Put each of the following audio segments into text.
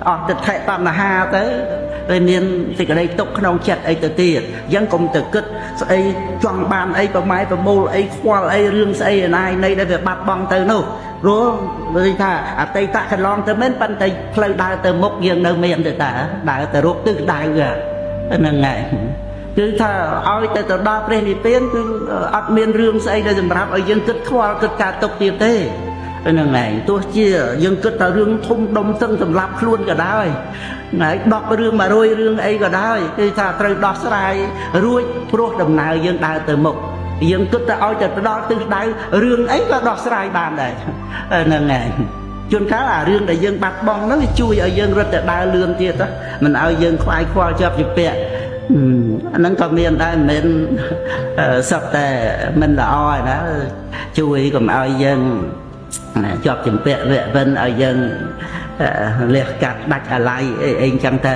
អស់ទិដ្ឋិតណ្ហាទៅវាមានសេចក្តីទុកក្នុងចិត្តអីទៅទៀតអញ្ចឹងកុំទៅគិតស្អីចង់បានអីប្រម៉ែប្រមូលអីខ្វល់អីរឿងស្អីឯណាយនៃដែលវាបាត់បង់ទៅនោះព្រោះនិយាយថាអតីតកន្លងទៅមែនប៉ុន្តែផ្លូវដើរទៅមុខយើងនៅមានទេតាដើរទៅរកទិសដៅហ្នឹងហើយគឺថាឲ្យទៅទៅដល់ព្រះនិព្វានគឺអត់មានរឿងស្អីដែលសម្រាប់ឲ្យយើងគិតខ្វល់គិតការទុកទៀតទេហ្នឹងឯងទោះជាយើងគិតថារឿងធំដុំសឹងសម្រាប់ខ្លួនក៏ដោយហើយ10រឿង100រឿងអីក៏ដោយគឺថាត្រូវដោះស្រាយរួចព្រោះដំណើរយើងដើរទៅមុខយើងគិតតែឲ្យតែទៅដល់ទិសដៅរឿងអីក៏ដោះស្រាយបានដែរហ្នឹងឯងជួនកាលអារឿងដែលយើងបាត់បង់ហ្នឹងវាជួយឲ្យយើងរត់ទៅដើរលឿនទៀតមិនឲ្យយើងខ្វាយខ្វល់ជាប់ជាពាក់អាហ្នឹងក៏មានដែរមិនមែនសត្វតែមិនល្អឯណាជួយកុំឲ្យយើងជាប់ជំពាក់វៈវិនឲ្យយើងលះកាត់ដាច់អាល័យអីអីចឹងទៅ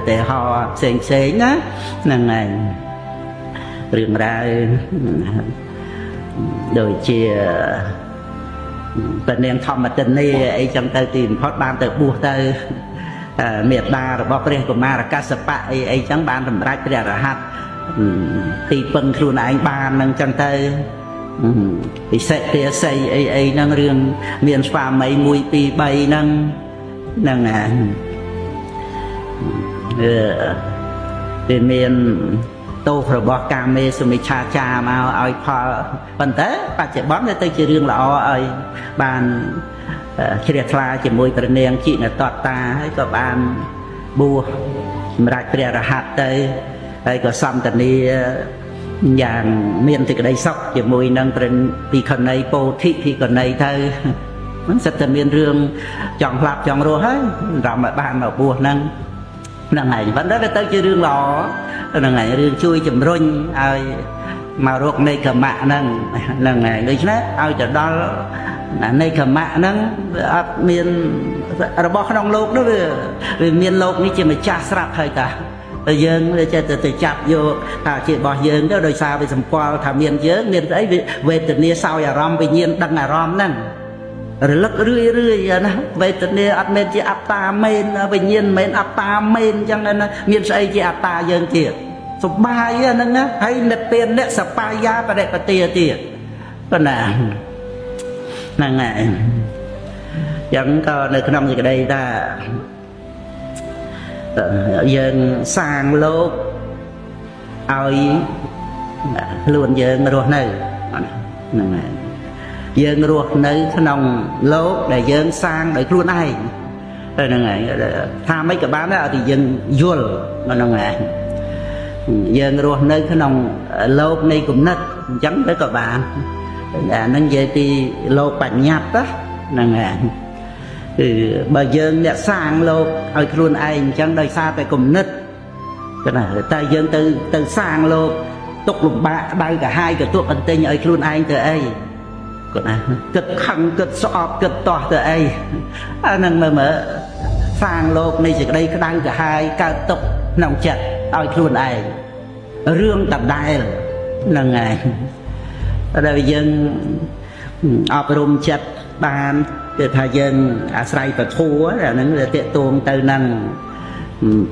តែហោផ្សេងផ្សេងណាហ្នឹងហើយរឿងរ៉ាវដូចជាពនាងធម្មទនីអីចឹងទៅទីបំផុតបានទៅបួសទៅមេត្តារបស់ព្រះកុមារកសបៈអីអីចឹងបានសម្រេចព្រះរហ័តទីពឹងខ្លួនឯងបាននឹងចឹងទៅពិសិដ្ឋាសីអីអីហ្នឹងរឿងមានស្វាមី1 2 3ហ្នឹងហ្នឹងអាវាមានទោសរបស់កាមេសុមិច្ឆាចារមកឲ្យផលប៉ុន្តែបច្ចុប្បន្នវាទៅជារឿងល្អឲ្យបានជ្រះថ្លាជាមួយព្រះនាងជីនតតាហើយក៏បានបួសសម្រាប់ព្រះរហ័តទៅហើយក៏សន្តានាយ៉ាងមានសេចក្តីសុខជាមួយនឹងព្រះភិក្ខុនីពោធិភិក្ខុនីទៅហ្នឹងសិតតែមានរឿងចង់ស្លាប់ចង់រស់ហើយរំឲ្យបានមកបួសហ្នឹងហ្នឹងហើយប៉ុន្តែវាទៅជារឿងល្អហ្នឹងហើយរឿងជួយជំរុញឲ្យមករកនៃកម្មៈហ្នឹងហ្នឹងហើយដូច្នេះឲ្យទៅដល់នៃកម្មៈហ្នឹងវាអត់មានរបស់ក្នុងលោកនោះវាមានលោកនេះជាម្ចាស់ស្រាប់ហើយតាតែយើងចេះតែទៅចាប់យកថាជារបស់យើងទៅដោយសារវាសម្គាល់ថាមានយើងមានស្អីវេទនាសោយអារម្មណ៍វិញ្ញាណដឹងអារម្មណ៍ហ្នឹងរលឹករឿយរឿយណាវេទនាអត់មែនជាអត្តាមែនវិញ្ញាណមិនមែនអត្តាមែនអញ្ចឹងណាមានស្អីជាអត្តាយើងទៀតសុបាយហ្នឹងណាហើយនិព្វានអ្នកសបាយាបរិបទាទៀតប៉ុណ្ណាហ្នឹងហើយអញ្ចឹងក៏នៅក្នុងសេចក្តីថាយើងសាងលោកឲ្យខ្លួនយើងរស់នៅហ្នឹងហើយយើងរស់នៅក្នុងលោកដែលយើងសាងដោយខ្លួនឯងហ្នឹងហើយថាម៉េចក៏បានដែរឲ្យតែយើងយល់ហ្នឹងហើយយើងរស់នៅក្នុងលោកនៃគំនិតអញ្ចឹងទៅក៏បានអាហ្នឹងនិយាយពីលោកបញ្ញត្តិហ្នឹងហើយគឺបើយើងអ្នកសាងលោកឲ្យខ្លួនឯងអញ្ចឹងដោយសារតែគំនិតគឺណាតែយើងទៅទៅសាងលោកទុកលំបាកក្តៅកាហាយកទក់កន្ទិញឲ្យខ្លួនឯងទៅអីគាត់ណាគិតខឹងគិតស្អប់គិតតោះទៅអីអាហ្នឹងមើលមើលសាងលោកនៃសេចក្តីក្តៅកាហាយកើតទុកក្នុងចិត្តឲ្យខ្លួនឯងរឿងដដែលហ្នឹងហើយតែយើងអប់រំចិត្តបានគឺថាយើងអាស្រ័យពធัวអាហ្នឹងវាតេតួងទៅនឹង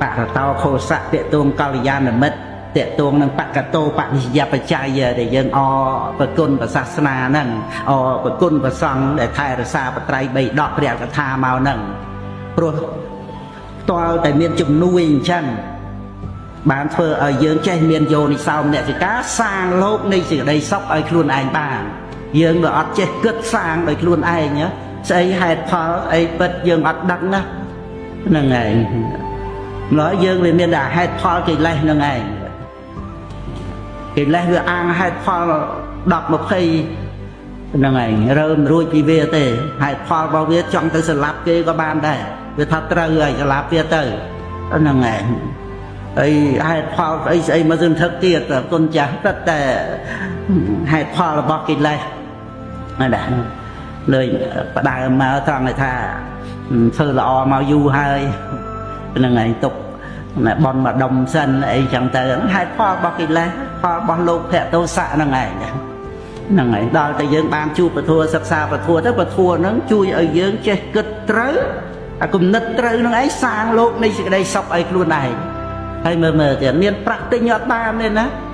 បរតោខោសៈតេតួងកល្យាណមិត្តតេតួងនឹងបកតោបនិយបច្ច័យដែលយើងអប្រគុណប្រសាសនាហ្នឹងអប្រគុណប្រសង្ឃដែលថែរក្សាបត្រៃបីដកព្រះកថាមកហ្នឹងព្រោះផ្ទាល់តែមានជំនួយអញ្ចឹងបានធ្វើឲ្យយើងចេះមានយោនិសោមនសិការសាងលោកនៃសេចក្តីសុខឲ្យខ្លួនឯងបានយើងវាអត់ចេះគិតសាងដោយខ្លួនឯងស្អីហេតុផលស្អីពិតយើងអត់ដឹងណាហ្នឹងឯងម្ល៉េះយើងវាមានតែហេតុផលកិលេសហ្នឹងឯងកិលេសវាអាងហេតុផល10 20ហ្នឹងឯងរើមិនរួចពីវាទេហេតុផលរបស់វាចង់ទៅស្លាប់គេក៏បានដែរវាថាត្រូវហើយស្លាប់វាទៅហ្នឹងឯងហើយហេតុផលស្អីស្អីមកសន្ធឹកទៀតគុណចាស់តែតែហេតុផលរបស់កិលេសណាលើផ្ដើមមកត្រង់ថាធ្វើល្អមកយូរហើយហ្នឹងឯងទុកបនមកដុំសិនអីចឹងទៅហេតុផលរបស់កិលេសផលរបស់លោភៈទោសៈហ្នឹងឯងហ្នឹងឯងដល់តែយើងបានជួបពធសិក្សាពធទៅពធហ្នឹងជួយឲ្យយើងចេះគិតត្រូវ អាគំនិតត្រូវនឹងឯងសាងលោកនៃសេចក្តីសុខឲ្យខ្លួនឯងហើយមើលមើលទៀតមានប្រាក់ទិញអត់បានទេណា។